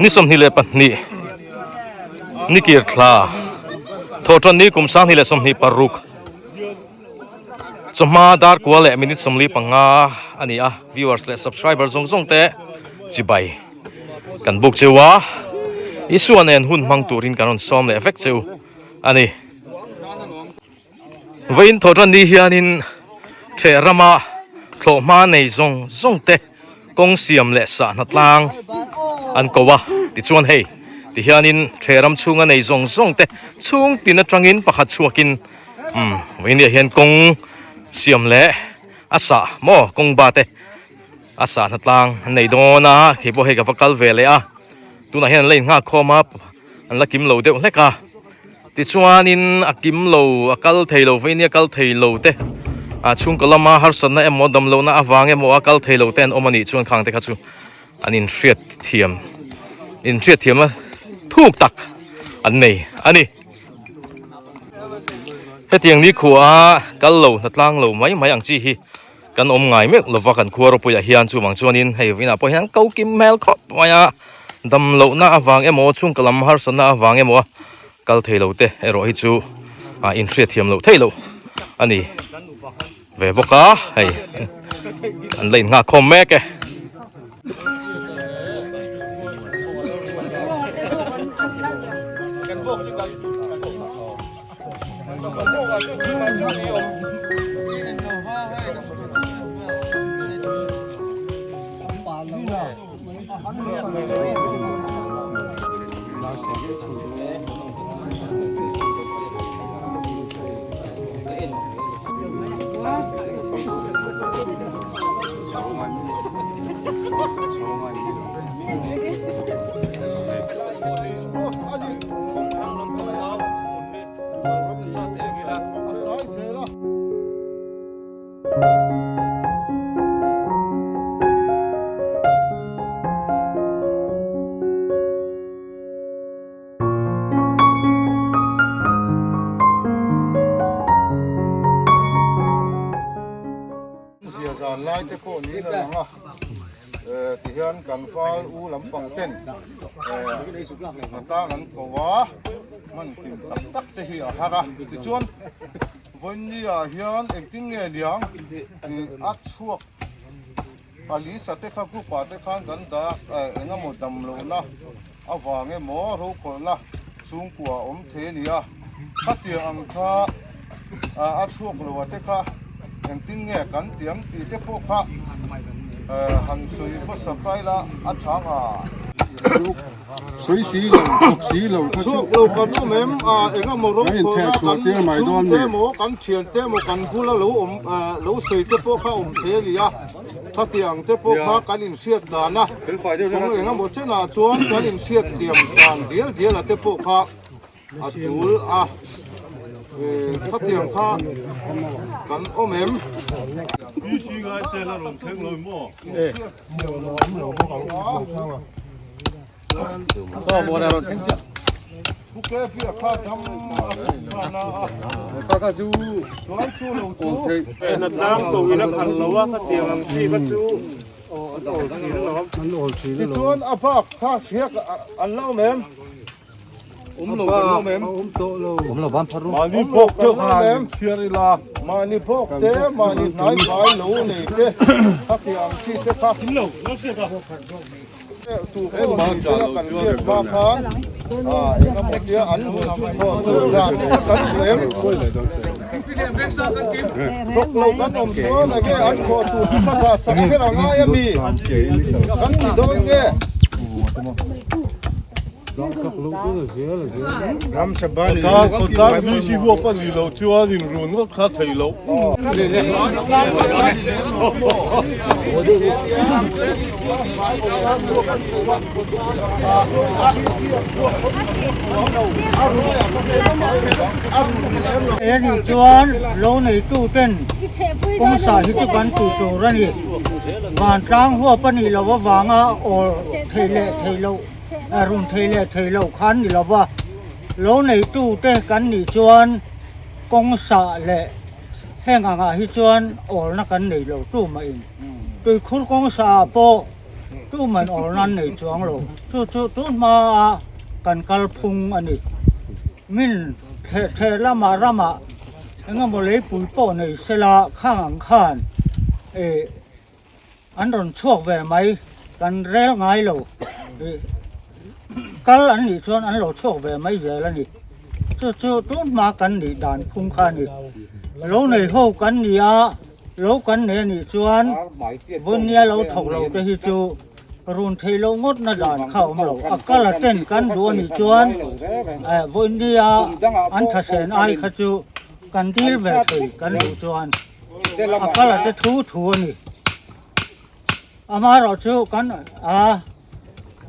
Ni 22 ni kir thla thawhṭan ni kum 2026 chawhma dar kua leh minute 45 a ni a viewers leh subscriber zawng zawng te chibai kan buk cheu a Isua nen hun hmang turin kan rawn sawm leh vek cheu a ni. Vawiin thawhṭan ni hianin ṭheh rama thlawhhma nei zawng zawng te kawng siam leh sahna tlang an ko a, tichuan hei tihianin ṭheh ram chhunga nei zawng zawng te chhung tin aṭangin pakhat chhuakin umm vawiin ni ah hian kawng siam leh a sah maw kawng ba te a sahna tlang an nei dawn a, kei pawh hei ka va kal ve leh a, tunah hian an la innghak khawm a. An la kim lo deuh hlek a, tichuanin a kim lo, a kal thei lo, veinia kal thei lo te, a chhungkaw lama harsatna emaw damlohna avang emaw a kal thei lo te an awm a nih chuan khang te kha chu an inhriat thiam, inhriat thiamna thuk tak an nei a ni. Hetiang ni khuaa kal lo, hnatlang lo mai mai ang chi hi kan awm ngai meuh lova kan khua ropuiah hian chuvang chuanin hei inah pawh hian ko kim hmel khawp mai a dam lohna avang emaw chhungkaw lam harsatna avang emaw a kal thei lo te erawh hi chu a inhriat thiam loh theih loh a ni ve bawk a hei an la innghak khawm mek e. Zia zan lai te pawh niin a lang a, tihian kan val u lampang ten hnatang an ko a, hman kim tak tak te hi a har a, tichuan vawiin ah hian engtin nge niang a chhuak pali sa te kha group ah te khan kan dah eng emaw dam lohna avang emaw rokhawlhna chhungkua a awm thei a ni a, khatiang ang kha a chhuak lo a te kha engtin nge kan ti ang tih te pawh kha han sawi hmasa ta ila a tha nga. Sawi si lo, thawk si lo kha chu. Chhuak lo kan awm em? Eng emaw rokhawlhna kan chhungte emaw kan thiante emaw kan bula lo awm lo sawi te pawh kha awm thei a ni a. Khatiang te pawh kha kan inhriat dan a, kawng eng emaw chenah chuan kan inhriat tiam dan dial dial a te pawh kha a tul a, khatiang kha kan awm em? Tichuan a bak kha hriak an la awm em? Mahni bawk te kan awm em? Mahni bawk te, mahni hnai fai lo nei te, khatiang chi te kha. Tu pawh ni sela kan hriat hma khan eng emaw tia an thawh tur dan te kha kan hmu em? Thawk lo kan awm chuan enge an thawh tur chu kha dah sak kher a ngai a mi? Kan ti dawn nge? Khawtlang VC huap a nih loh chuan inrun ngawt kha theih loh. He nih chuan lo neituten kawngsa hi chu kan tih tur a ni. Vantlang huap a nih loh avanga awl theih leh theih loh run theih leh theih loh khan ni lova lo neitute kan nih chuan kawngsa leh heng angah hi chuan awlna kan nei lo tumahin tuikhur kawngsa ah pawh Tuman awr nan nei chuang lo. Chu chu tun hmaa kan kal phung a ni. Min theh theh lamah ramah engemaw leipui pawh nei sela khang ang khan ih an rawn chhuak ve mai kan rel ngai lo. Ih kal an nih chuan an lo chhuak ve mai zel a ni. Chu chu tun hma kan nih dan phung kha a ni. Lo nei ho kan ni a. Lo kan nei a nih chuan Vawnia lo thawk lo te hi chu run theih loh ngawt na dan kha a awm lo. A kal a ten kan duh a nih chuan Vawnia an thasen ai kha chu kan dil ve thei kan duh chuan a kal a te thu thu a ni. Amaherawh chu kan a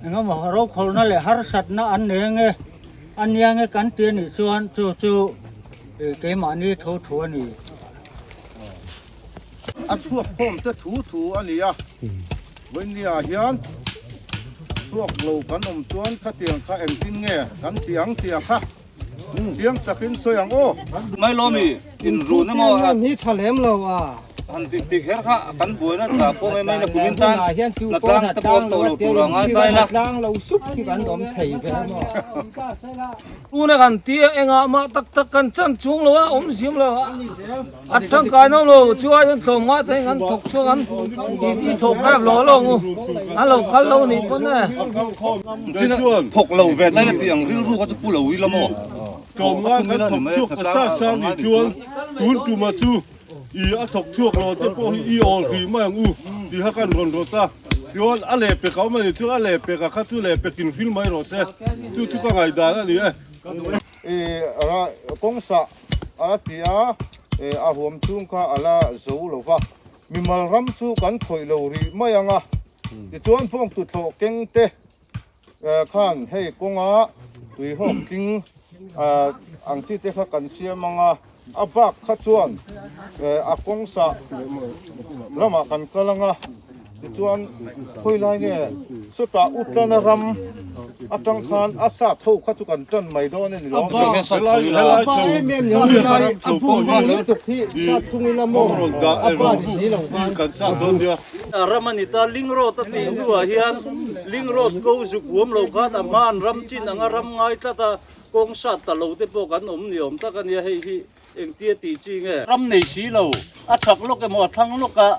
engemaw rokhawlhna leh harsatna an nei ange a nia nge kan ti a nih chuan chu chu keimahni thu thu a ni. A chhuak khawm te thu thu a ni a, Vawinia hian chhuak lo kan awm chuan khatiang kha engtin nge kan ti ang tia kha Chiang takin sawi ang aw. Mai lawmi inrun emaw han ti ti kher kha kan buaina tha pawh mai mai na kumin tan na tlang te pawh tawh lo tur a ngai ta ila. Tuna kan tia engah mah tak tak kan chan chung lo a awm zim lo a a tangkai nawm lo chu ai chuan tlawm ngai te an thawk chhuak an i thawk kha lo lo ngu an lo kal lo nih pawn e. Thawk lo ve nai na tih ang rilru kha chu pu lo ila maw. Tlawm ngai kan thawk chhuak ta sa sa nih chuan tun tuma chu i a thawk chhuak lo te pawh hi i awl hrih mai ang u tih kha kan rawn rawt a. Tichuan a lehpek a awm a nih chuan a lehpek a kha chu lehpek in hril mai rawh se chu chu ka ngaihdan a ni e. I kawngsa a ti a, a huam chhung kha a la zo lo va, mimal ram chu kan khawih lo rih mai ang a, tichuan bawngtu thlawh keng te khan hei kawnga tuihawk tling ang chi te kha kan siam ang a, a bak kha chuan a kawngsa lamah kan kal ang a. Tichuan khawi lai nge chutah Utlana ram atang khan a sat ho kha chu kan tan mai dawn a ni lo. Helai helai chho Suliaka ram chho pawh hi i kawng rawn dah e rawn buk kan sat dawn nia. Ram a ni ta, Ling Road a tih hnuah hian Ling Road ko zuk huam lo khan a hma an ram chin anga ram ngai tlat a, kawng sat ta lo te pawh kan awm ni awm tak a nia hei hi. Engtia tih chi nge? Ram nei si lo, a chak lawk emaw a thlang lawk a,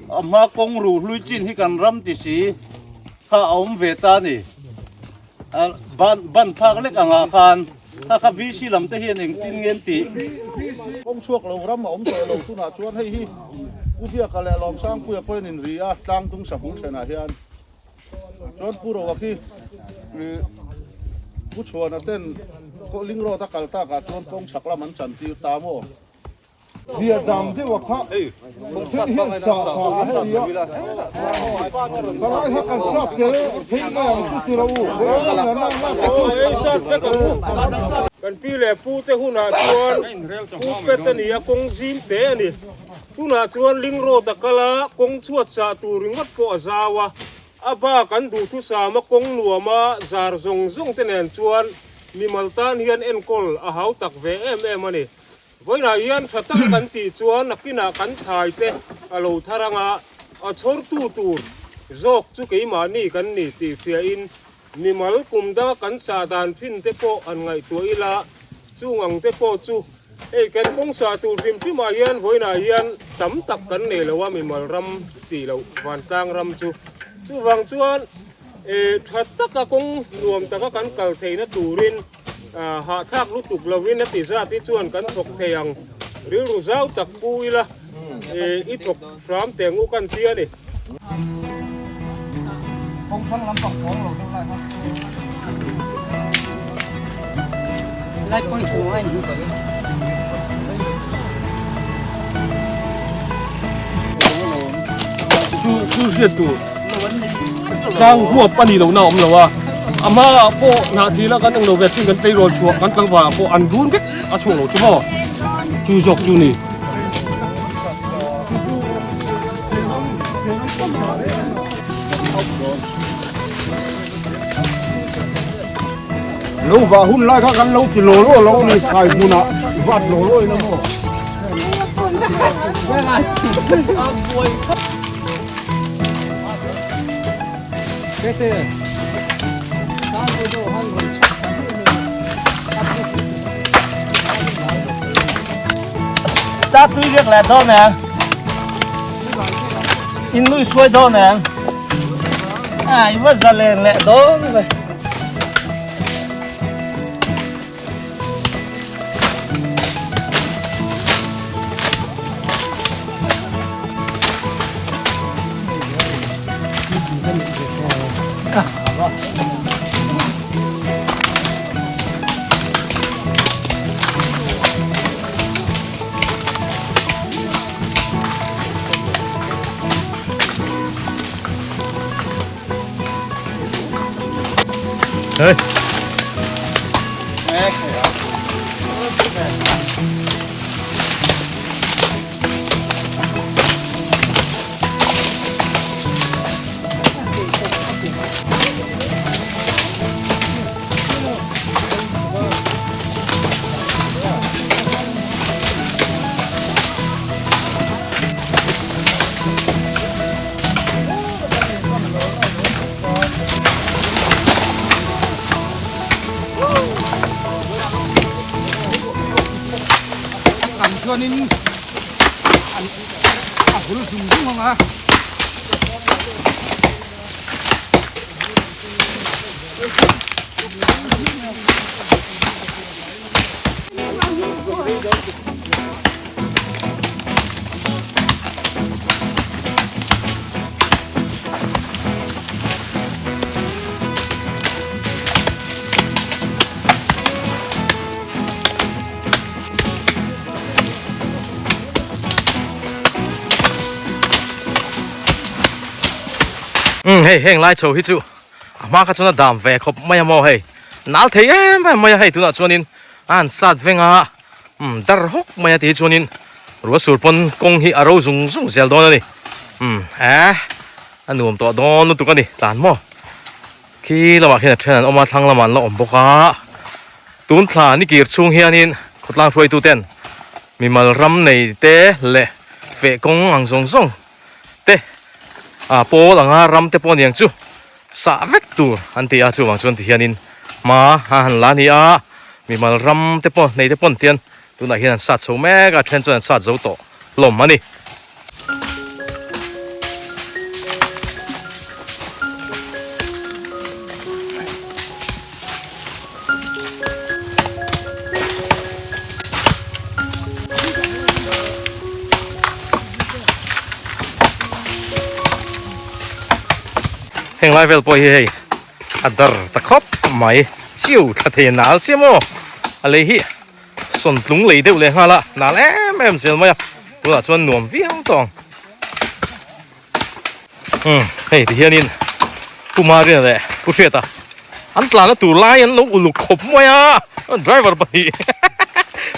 a hma kawng ru hlui chin hi kan ram ti si kha a awm ve ta a ni. A ban ban thlak lek angah khan kha kha VC lam te hian engtin nge an tih? Kawng chhuak lo ram a awm tawh lo tunah chuan hei hi Pu Biaka leh Lawmsangpuia pawhin inri a, tlang dung sahul thenah hian. Chuan Pu Roa khi Pu Chhuana ten Ling Road a kal takah chuan kawng chhak lam an chan tir ta maw? Bia dam deuh a kha then hian sah tha a hei a, ka lai kha kan sat tel phei mai ang chu ti rawh u, Kan pi leh pu te hunah chuan pu pet a ni a, kawng zim te a ni. Tunah chuan Ling Road a kal a, kawng chhuat sah tur ringawt pawh a zau a, a bak an duhthusam a kawng nuam a zar zawng zawng te nen chuan mimal tan hian enkawl a hau tak ve em em a ni. Vawiinah hian tha tak kan tih chuan nakinah kan thai te a lo thar ang a, a chhawrtu tur zawk chu keimahni kan ni tih hriain mimal kum danga kan sah dan thin te pawh an ngaihtuah ila, chung ang te pawh chu Hei kan kawng sah tur hrim hrim ah hian vawiinah hian tam tak kan nei lo a mimal ram tih loh vantlang ram chu. Chuvang chuan tha taka kawng nuam taka kan kal theihna turin hahthlak lutuk lovin a ti zat hi chuan kan thawk thei ang. Rilru zau tak pu ila i thawk hram teng u kan ti a ni. Kawng thlang lampang pawng lo deuh lai kha. Chu chu hriat tur tlang huap a nih lohna a awm lo a, a hmaah pawh hnahthil a kan englo ve chin kan tleirawl chhuah kan tlangvalah pawh an run vek a chhuak lo chu maw chu zawk chu ni. Lo vah hun lai kha kan lo ti law law lo a ni thlai hmunah vat law law in a maw. Ta tui riak leh dawn em? In nui suai dawn em? A i va zalen leh dawn ve. Hey. Chuanin a hul zung zung ang a. Umm hei heng lai chho hi chu a hma kha chuan a dam ve khawp mai a maw hei nal thei em em mai a hei tunah chuanin a han sat veng a umm dar hawk mai a ti hi chuanin ruah sur pawn kawng hi a ro zung zung zel dawn a ni umm eh a nuam tawh dawn lutuk a ni tlan maw. Khi lamah khian a then an awm a, thlang lamah an la awm bawk a. Tun thla ni kir chhung hianin khawtlang hruaituten mimal ram nei te leh feh kawng ang zawng zawng te ah pawl anga ram te pawh aniang chu sah vek tur an ti a, chuvang chuan tihianin hma a han la a ni a, mimal ram te pawh nei te pawn tian tunah hian an sat chho mek a, a then chuan an sat zo tawh hlawm a ni. Heng lai vel pawh hi hei a dar ta khawp mai chiu thla thei nal chiah maw a lei hi. Sawn tlung lei deuh leh nghal a, nal em em zel mai a, tunah chuan nuam viau tawh ang. Umm hei ti hianin Pu Marina leh Pu Hriata an tlanna tur lai an lo uluk khawp mai a, driver pahnih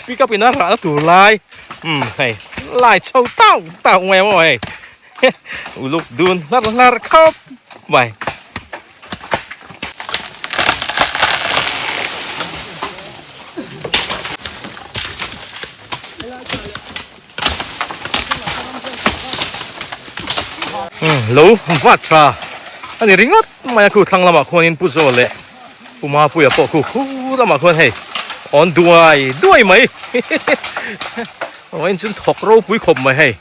pick up in a rahna tur lai umm hei lai chho tau tau mai a maw hei uluk dun hlar hlar khawp mai. Lo vat tha a ni ringawt mai a khu thlang lamah khuanin Pu Zawl leh Pu Mapuia pawh khu khu lamah khuan hei awn duai duai mai aw inchung thawk ropui khawp mai hei.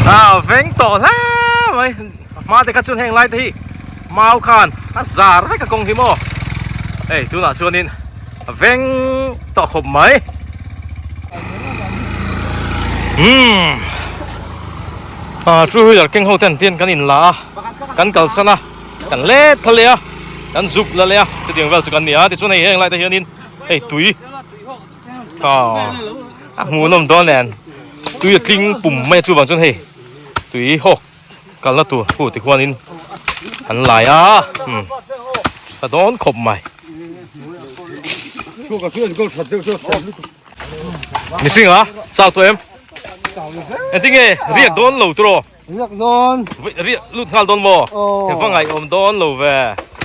À veng tawh hle mai hma te kha chuan heng lai te hi mau khan a zar vek a kawng hi maw hei tunah chuanin. a veng tawh khawp mai. Umm ah two wheeler keng ho ten tian kan in la a kan kalsan a kan let thla leh a kan zuk la leh a chutiang vel chu kan ni a tichuan hei heng lai te hianin hei tui ah a hmuhnawm dawn nen tui a tling pum mai a chuvang chuan hei tui hawk kalna tur hu tikhuanin an lai a umm tha dawn khawp mai. Mihring a chau tawh em? Engtin nge riak dawn lo turaw? Riak dawn. Riak lut nghal dawn maw? He va ngaihawm dawn lo ve.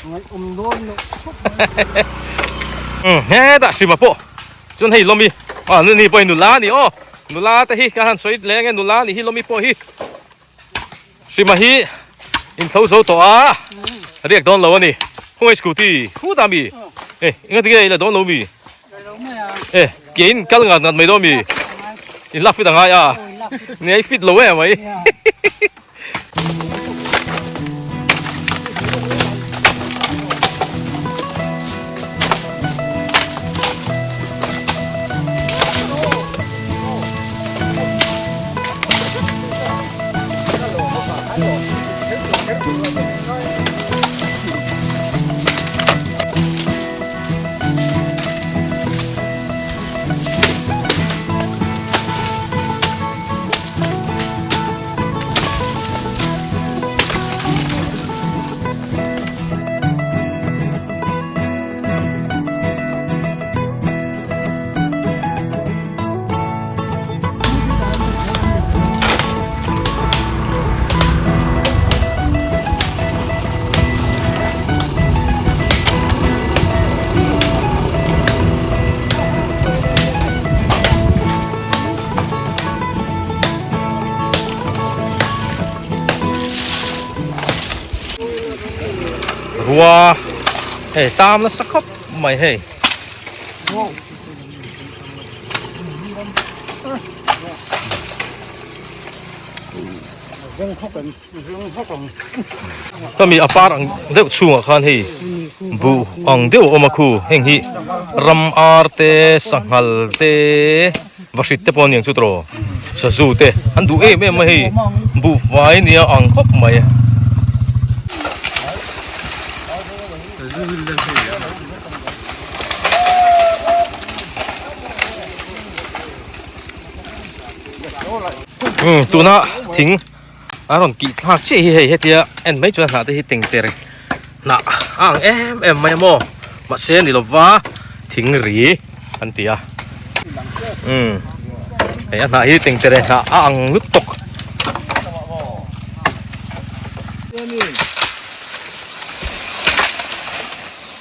Ngaihawm dawn lo. Hetah hrima pawh chuan hei lawmi ah ni pawh hi nula a ni aw nula te hi ka han sawi leng e nula ni hi lawmi pawh hi hrima hi intho zo tawh a riak dawn lo a ni khawngaih scooty khutah mi e engati nge i la dawn lo mi E ke in kal ngat ngat mai dawn mi in lak fit a ngai a ni ai fit lo em mai. Rua hei tam nasa khawp mai hei. Khami a par ang deuh chhungah khan hei buh ang deuh a awm a khu heng hi ram ar te sanghal te vahrit te pawh a niang chu tawh sazu te an duh em em a hei buhfai nia ang khawp mai. Tuna thing a rawn kih thlak chiah hi hei hetia en mai chuan hnah te hi tengter hnah a ang em em mai a maw mahse ni lova thing ri an ti a umm hei a hnah hi tengter hnah a ang lutuk.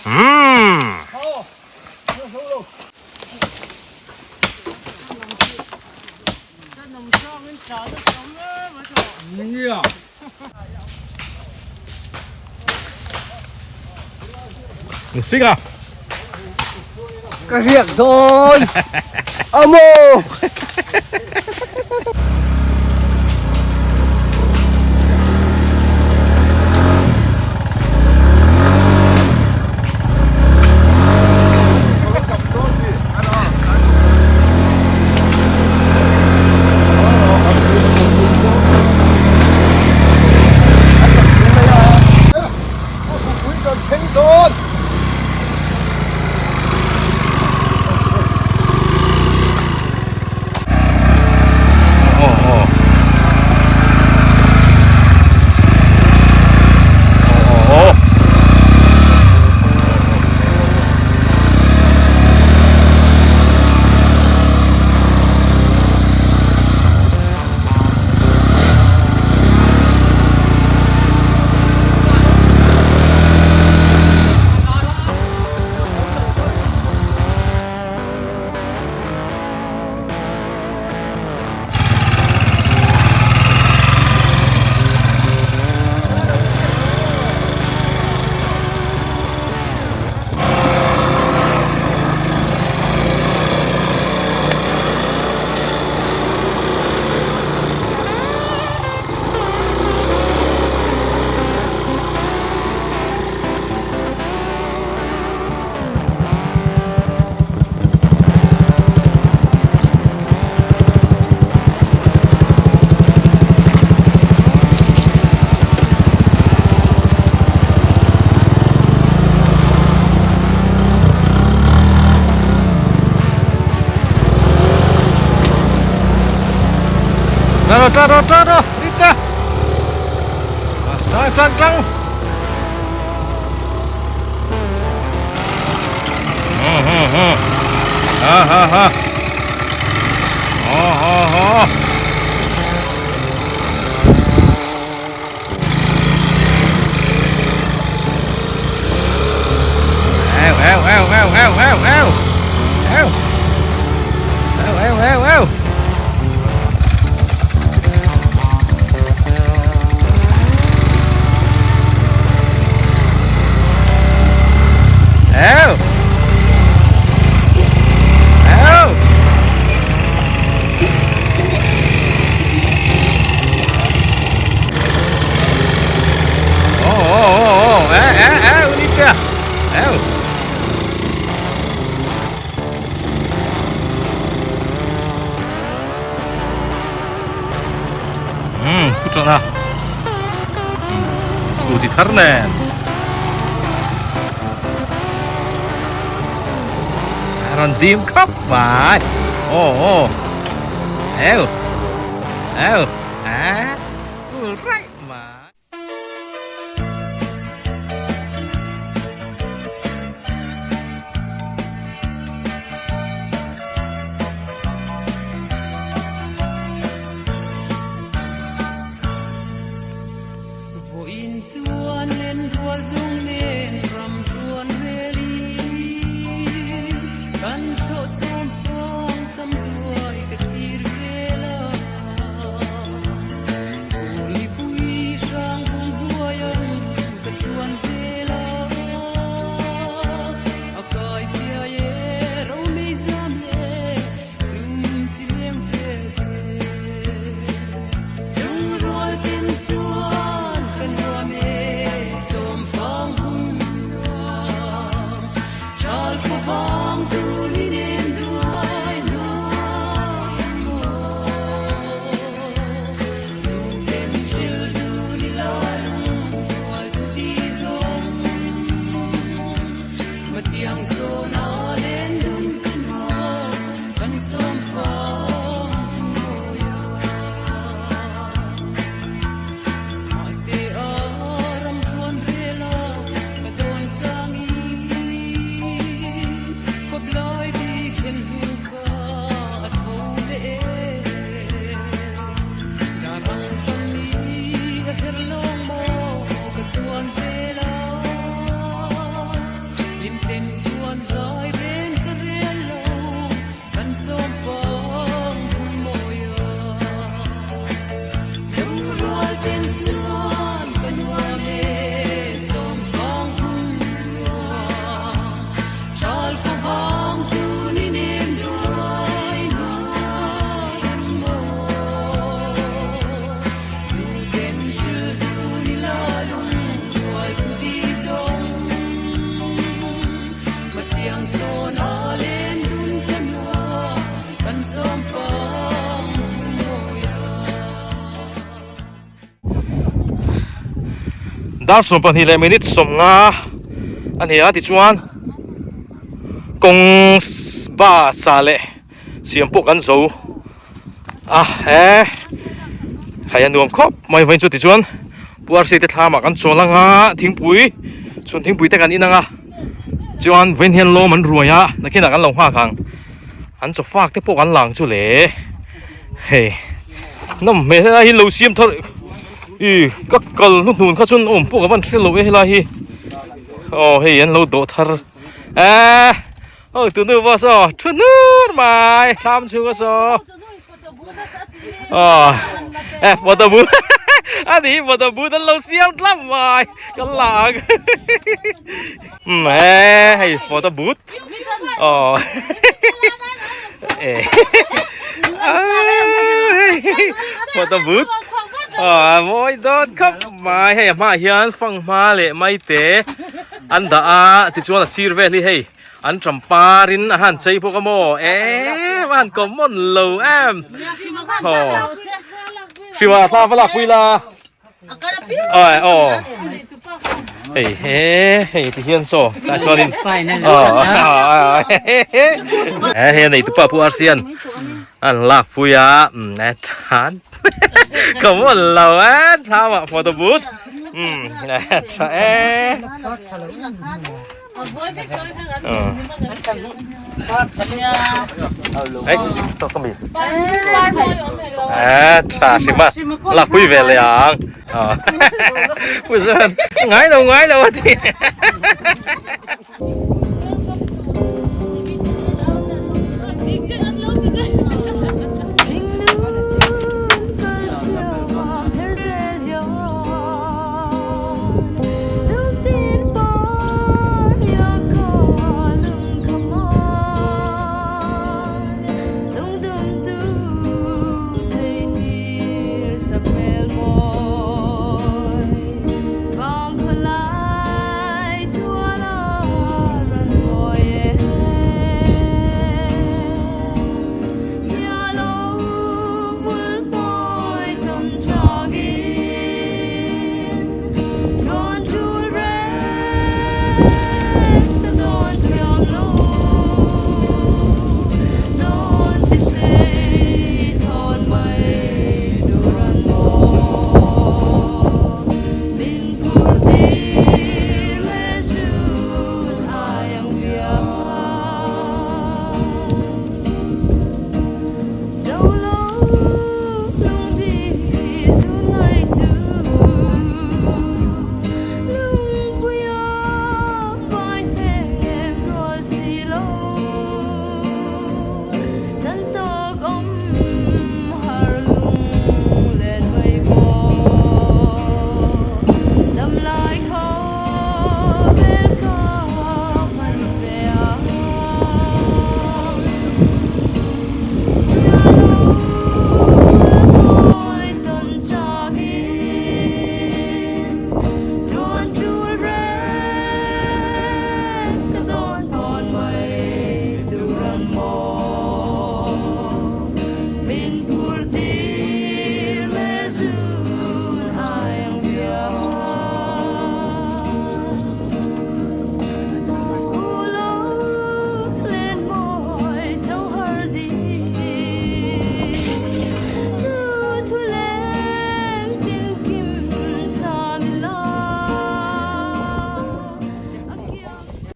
Umm. Singa. Ka riak dawn. Amo. rawh tla rawh tla rawh rit a tang tang tang ha ha ha ha ha ha Eo eo eo eo eo eo eo eo eo eo eo eo Eo Eo Scooty thar nen a rawn dim khawp mai aw aw eu eu a cool raih mai. Dar 12 leh minute 50 a ni a tichuan kawng bus ah leh siam pawh kan zo a he hei a nuam khawp mai vawiin chu tichuan Pu Arsi te thlam ah kan chawl ang a thingpui chhun thingpui te kan in ang a chuan vawiin hian lawm an ruai a nakinah kan lo nghak ang an chaw fak te pawh kan lang chu le hei nawm hmel helai hi lo siam thar ih ka kal hnuhnun kha chuan awm pawh ka van hre lo e helai hi aw hei an lo dawh thar eee aw tunu pawh saw thu hnur mai thlam chhunga saw aw eh photo booth a ni photo booth an lo siam tlat mai ka la ang umm he hei photo booth aw eh photo booth aw mawi dawn khawp mai hei a hmaah hian fanghma leh maite an dah a tichuan a sir vel hi hei. An ṭampar in a han chei bawk a maw? Eee a han common lo em? Aw Hrima thla va lak pui la. Aw aw Hei he hei ti hian saw tah chuan in aw he hei a nei tupa pu Arsian. An lak pui a umm e than ka mawn lo e thlam ah photo booth umm e tha e ei to ka mi e tha hrim a lak pui ve leh ang pu chuan ngai lo ngai lo a ti.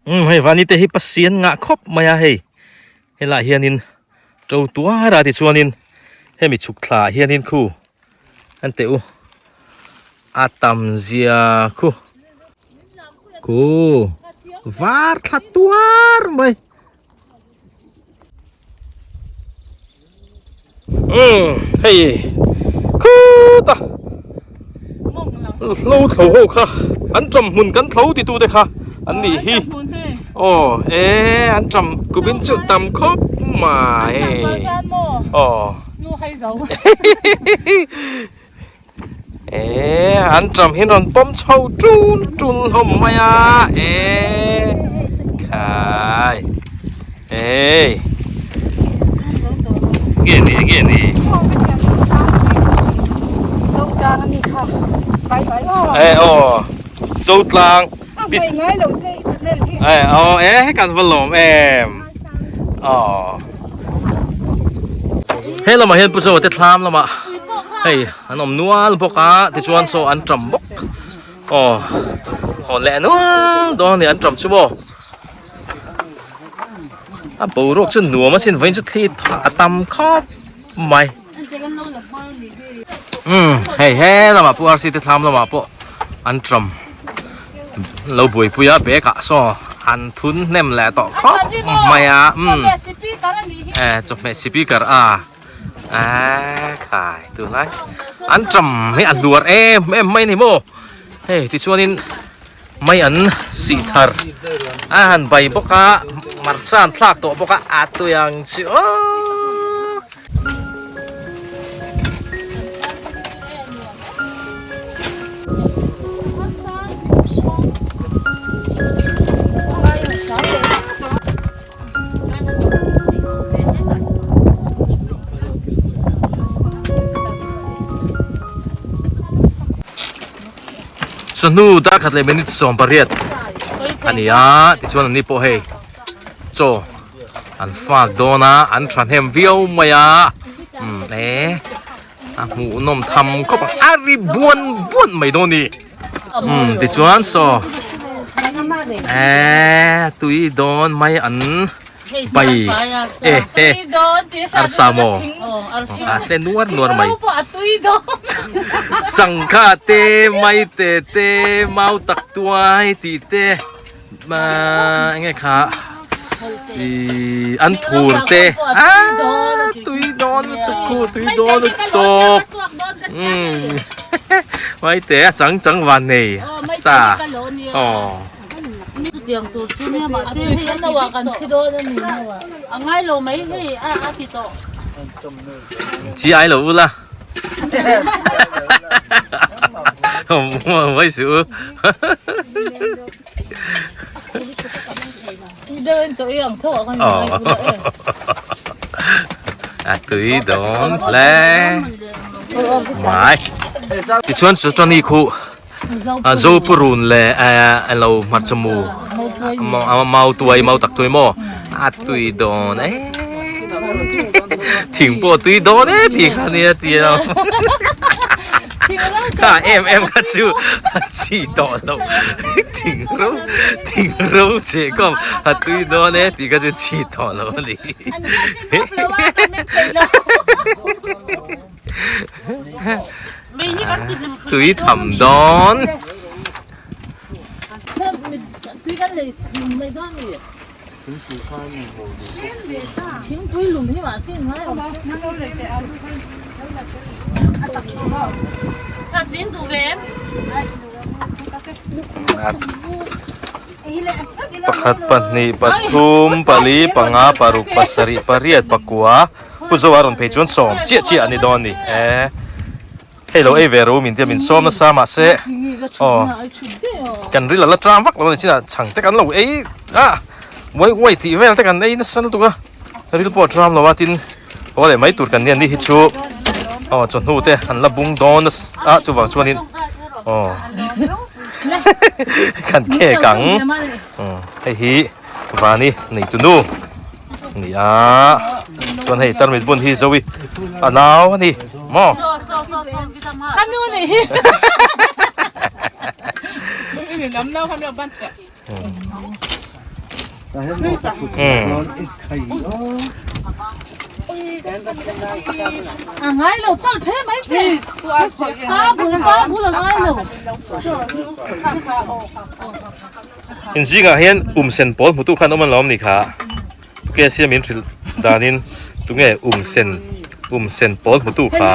Umm hei vani te hi pasien ngah khawp mai a hei helaiah hianin to tuar a tichuanin hemi chhuk thla ah hianin khu an teh u a tam zia khu khu var thla tuar mai. Umm hei khut a hlo thlo ho kha an tawm hmun kan thlo ti tu te kha an nih hi aw e an tawm kum in chu tam khawp mai aw e an tawm hi rawn pawm chho tun tun hlawm mai a e khai Ey. Nge ni nge ni. Ê ô Zo tlang. Ê ô ê kan va lawm em. Aw. He lamah hian Pu Zoa te thlam lamah hei an awm nual bawk a tichuan saw an ṭam bawk. Aw hawn leh nual dawn a ni an ṭam chu maw. A boruak chu nuam asin vawiin chu thli a tam khawp mai umm hei he lamah pawh arsi te thlam lamah pawh an tawm lo buaipui a bag ah saw an thun hnem leh tawh khawp mai a umm eh chawhmeh speaker a ah khai tunlai an tawm hi a hluar em em mai a ni maw hei tichuanin. Mai an sih thar a han bai bawk a hmarcha an thlak tawh bawk a a tui ang chu aww. Chawhnu darkhat leh minute 18 a ni a tichuan an ni pawh hei chaw. An fak dawn a, an thahnem viau mai a, umm e a hmuhnawm tham khawp ang, a ri buan buan mai dawn a ni. Umm tichuan saw e tui dawn mai an bai e he arsa maw a tle nuar nuar mai changkha te maite te mau tak tuai tih te. Enge kha ih an thur te aaa tui dawn lutuk khu tui dawn lutuk umm mai te a chang chang van nei a sa aw. Chi ai lo ula. Mai su. A tui dawn hle mai. Tichuan chu Tony khu a zo purun leh a lo hmarcha mu mau tuai mau tak tuai maw a tui dawn e thing pawh tui dawn e tih kha nia ti a. Kha em em kha chu a chi tawh lo thing ro thing ro che kawm a tui dawn e tih kha chu chi tawh lo a ni. Tui tham dawn. Pakhat pahnih pathum pali panga paruk pasarih pariat pakua pu zoa rawn phei chuan sawm chiah chiah a ni dawn a ni e. Hei lo ei ve ro min tia min sawm nasa mahse aw kan ril a la tang vak lo a ni chinah chhang te kan lo ei a uai uai tih vel te kan ei nasa lutuk a ril pawh a tram lo a tin haw leh mai tur kan nia ni hi chu aw chawhnu te an la bung dawn a chuvang chuanin aw kan khek ang hei hi vani neitu nu. Ni a chuan hei tarmit bun hi Zoe a nau a ni maw? Ka nu nih hi. A ngai lo tal phe mai che. Pa bul pa bul a ngai lo. In zingah hian umsen pawl hmutu khan awm an lo awm ni kha ke sia min hrilh danin tunge umsen umsen pawl hmutu kha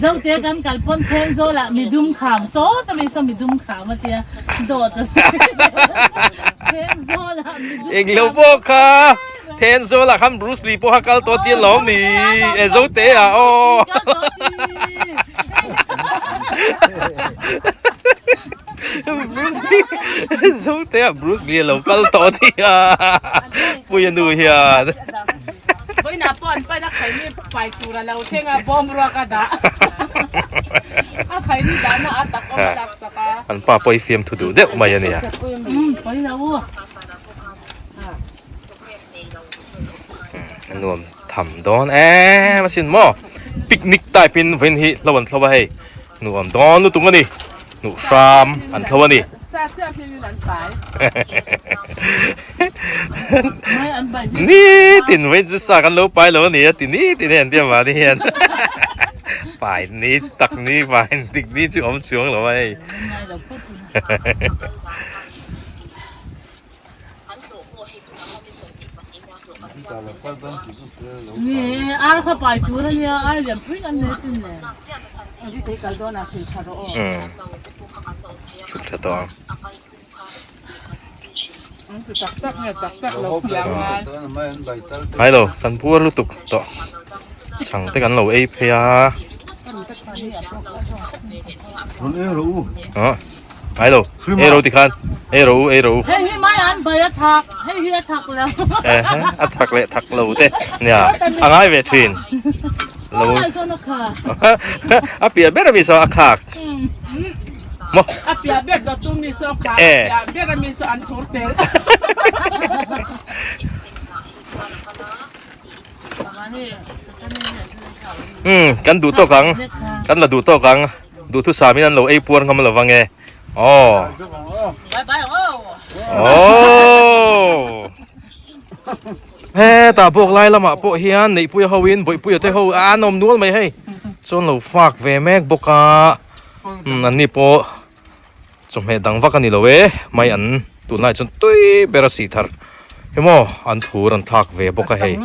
Zote kan kal pawn then zawlah midum kham sawt a mi saw midum kham a tia dawt a sawi then zawlah midum Englo pawh kha then zawlah khan Bruce Lee pawh kha kal tawh tia lo awm ni e Zote ah aw. Bruce Lee Zote ah Bruce Lee a lo kal tawh a nia Puia nu hian. Vawiinah pawh an pain a khaini pai tur a lo thleng a bawm ruak a dah a khaini dahna a tak awm a lak sak a. An pa pawh i fiamthu duh deuh mai a nia. Umm pawi lo u. A nuam tham dawn em asin maw picnic type in vawiin hi hlo an thlo a hei nuam dawn lutuk a ni hnuh hram an thlo a ni nitin vawiin chu sa kan lo pai lo a ni a ti nitin hian tia mahni hian pai ni tak ni pai dik ni chu awm chuang lo a hei. Ar kha pai tur a nia, ar lian pui kan nei sin le. Kal dawn ah hrilh tha rawh aw. Hrilh tha tawh ang. Tak tak nge tak tak lo fiam ngai. Ngai lo, kan puar lutuk tawh. Chhang te kan lo ei phei a. Ngai lo, ei ro tikhan, ei ro u, ei ro u. Hei hi mai an bai a thak, hei hi a thak lo. A thak leh thak lo te, nia, a ngai ve thin. Lo. Saw lai sawn a khak. A piah ber ami saw a khak. Maw? A piah ber dawttu mi saw kha a piah ber a mi saw an thur tel. Umm kan duh tawk ang kan la duh tawk ang duhthusam in an lo ei puar ngam lo vang e aw aww hetah bawk lai lamah pawh hian neihpuia ho in bawihpuia te ho an awm nual mai hei chuan lo fak ve mek bawk a umm an ni pawh chawhmeh dang vak a ni lo e mai an tunlai chuan tui ber a sih thar emaw an thur an thlak ve bawk a hei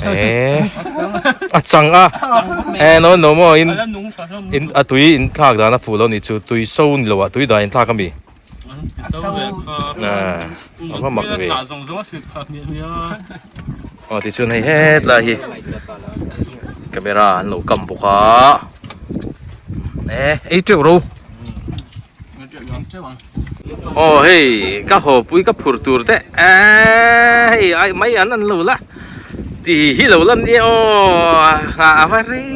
eh a chang a eh no no maw in in a tui in thlak dan a fuh lo ni chu tui so ni lo ah tui dah in thlak a mi a va mak ve aw tichuan hei hetlai hi camera an lo kam bawk a eh ei teuh ro aw hei ka haw pui ka phur tur te eh hei ai mai an an lo la ti hi lo la nia aw a va rei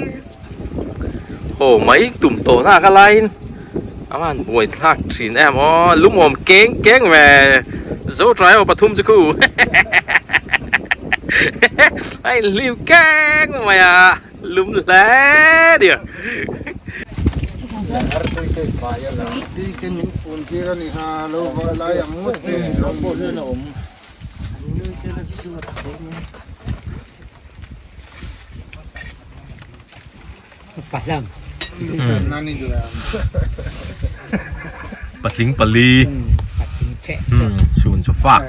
Haw mai tum tawh na ka laiin a van buai thlak thin em aw lungawm keng keng ve zo trai aw pathum chu khu a inhlim keng mai a lum hle nia. Patling pali chhun chu fak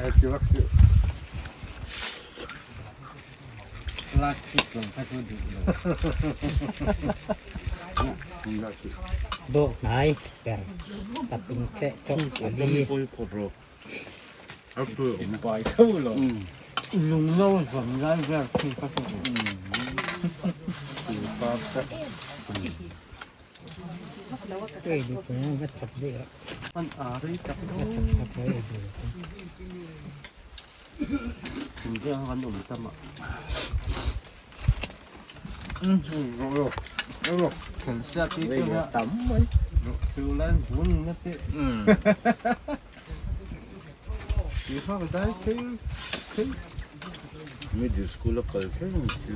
Middle school a kal thleng ang chu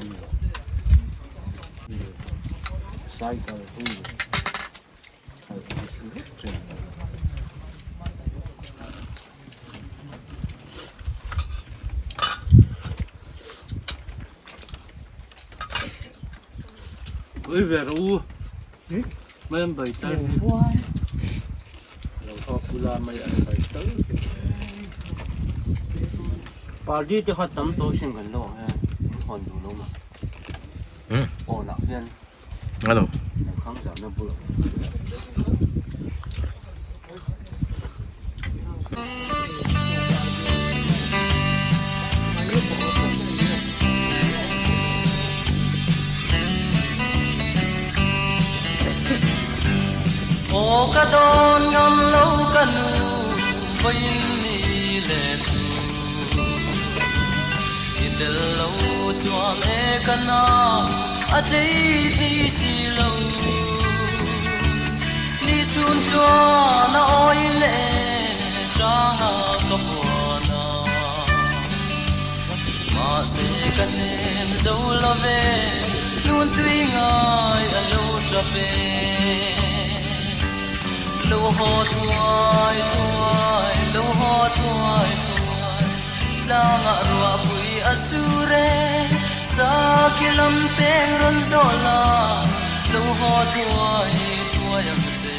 cycle hu khalh chu vek thin. Ui ve rawh u. Mai an bai tal. Lo thawk bula mai an bai tal. Party te kha tam tawh sin kan lo ang hian in hawn duh lo ma. Aw lah hian. Hello. Khang zahna bulah. Aw ka dawn ngam lo ka nu vawiin ni leh tu I tel lo chuan e ka na a tlei thei si lo Ni chhun chuan a awi leh tanga ka buan a Mahse ka hnem zo lo ve Nun tui ngai a lo tap e Lo haw thuai thuai, lo haw thuai thuai Tlangah ruahpui a sur e Sakhi lam peng rawn zawh la Lo haw thuai thuai ang che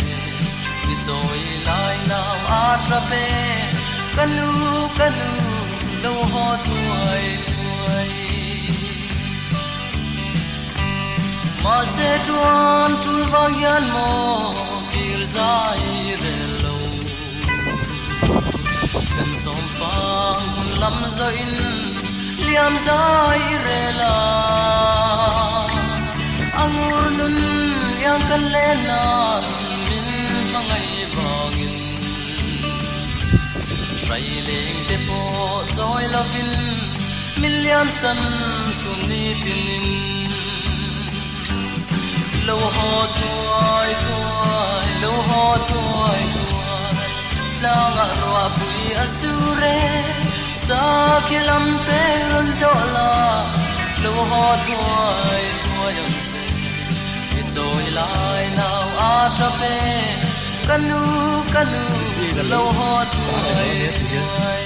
I chawi lai lam a tap e Ka nu ka nu lo haw thuai thuai Mahse chuan tul vang hian maw kir zai rel lo Kan sawm fang hun lam zawhin liam zai rel a A ngur nun liang kan len nan min hmangaih vangin Hrai leng te pawh chawi lovin min liam san chhum ni tinin Lo haw thuai thuai, lo haw thuai. a sur e, Sakhi lam peng rawn zawh la, Lo haw thuai thuai ang che. I chawi lai nau a tap e, Ka nu, ka nu, lo haw thuai thuai.